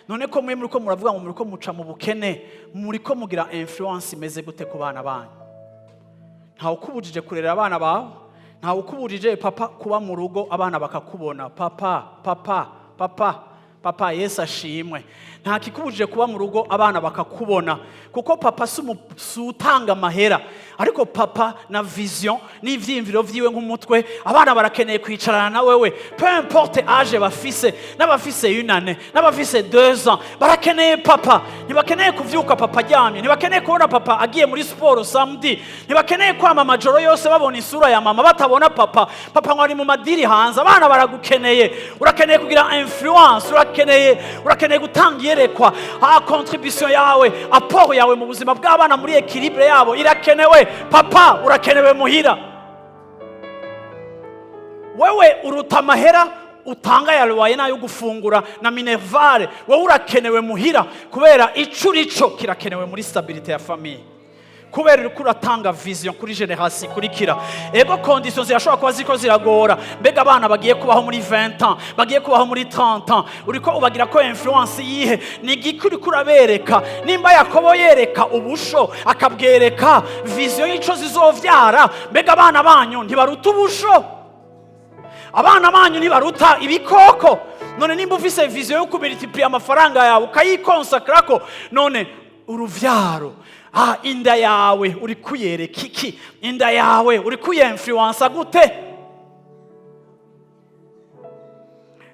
None ko mwe muriko muravuga ngo muriko muca mu bukene, muriko mugira influence imeze gute ku bana banyu? Ntawe ukubujije kurera abana bawe, ntawe ukubujije, papa, kuba mu rugo abana bakakubona. Papa, papa, papa, papa, Yesu ashimwe. Nta kikubujije kuba mu rugo abana bakakubona, kuko papa si utanga amahera, ariko papa na vision n'ivyiyumviro vyiwe nk'umutwe. Abana barakeneye kwicarana na wewe, peu importe âge bafise, n'abafise une année, n'abafise 2 ans, barakeneye papa. Ntibakeneye kuvyuka papa aryamye, ntibakeneye kubona papa agiye muri siporo samedi, ntibakeneye kwama amajoro yose babona isura ya mama batabona papa. Papa ngo ari mu madiri hanze. Abana baragukeneye. Urakeneye kugira influence, urakeneye gutanga iyerekwa. Contribution yawe, apport yawe mu buzima bw'abana, muri équilibre yabo, irakenewe. Papa, urakenewe muhira. Wewe uruta amahera utanga ya loyer n'ayo gufungura na minerval. Wowe urakenewe muhira, kubera ico urico kirakenewe muri stabilité ya famille, kubera uriko uratanga vision kuri génération ikurikira. Ego, conditions zirashobora kuba ziriko ziragora. Mbega abana bagiye kubaho muri 20 ans, bagiye kubaho muri 30 ans, uriko ubagira ko influence yihe? Ni igiki uriko urabereka? Nimba Yakobo yereka ubusho, akabwereka vision y'ico zizovyara, mbega abana banyu ntibaruta ubusho? Abana banyu ntibaruta ibikoko? None nimba ufise vision yo kumultiplier amafaranga yawe, ukayikonsakrako, none uruvyaro, inda yawe uri kuyereka iki? Inda yawe uri kuyinfluensa gute?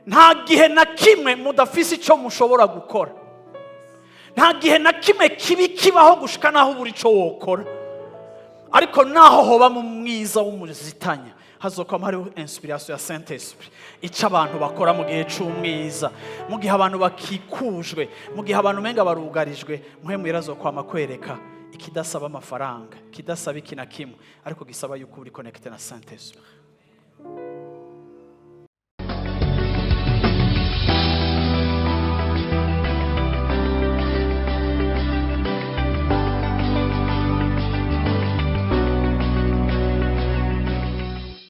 Nta gihe na kimwe mudafise icyo mushobora gukora. Nta gihe na kimwe kibi kibaho gushika naho ubura ico wokora. Ariko naho hoba mu mwiza w'umuzitanya, hazokwama hariho inspiration ya Saint Esprit. Ico abantu bakora mu gihe c'umwiza, mu gihe abantu bakikujwe, mu gihe abantu umenga barugarijwe, Mpwemu Yera azokwama kwereka ikidasaba amafaranga, ikidasaba iki na kimwe, ariko gisaba yuko uri connecté na Saint Esprit.